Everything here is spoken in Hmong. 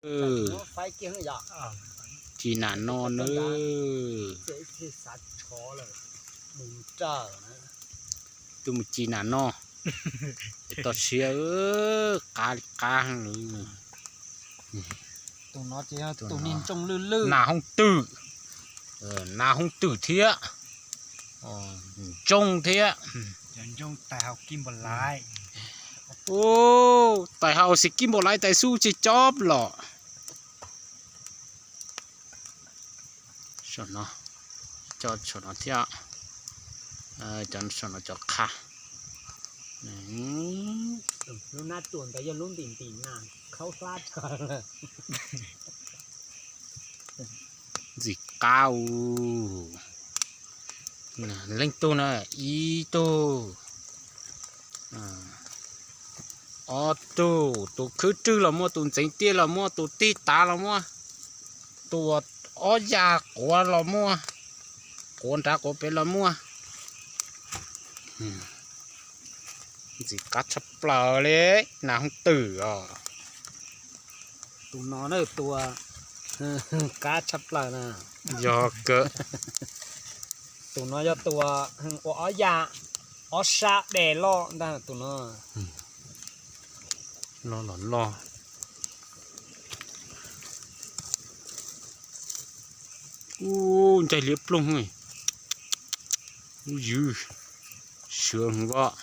Ci nas no na. Tuaj mus ci nas no. Toj siab, qab li qab. Nas hoob twm. Nas hoob twm thiab. Ntsoog thiab. Tais haus xis kib npaum laiv tais xub tsis cob los. Saum no, cov saum no thiab, cov saum no cov qha. Lub nab tua ntawd yog lub ntim ntim na, khaub hlab tshaj lawm. Ntxim qab u. Leej tug na, ib tug, ob tug, tus khwb rwg los muaj, tus ntxeev tiaj los muaj, tus tig tav los muaj, tus ob yas quav los muaj, quav nrad quav pem los muaj. Ntxim qab tshaj plaws li, nas hoob twm os. Tus no na tua qab tshaj plaws na. Yog kawg. Tus no yog tua ua ob yam, ob sab dej loj ntag tus no. Loj los loj. Ub, ncaig liab ploog. Ub ywg, sawv hwv os.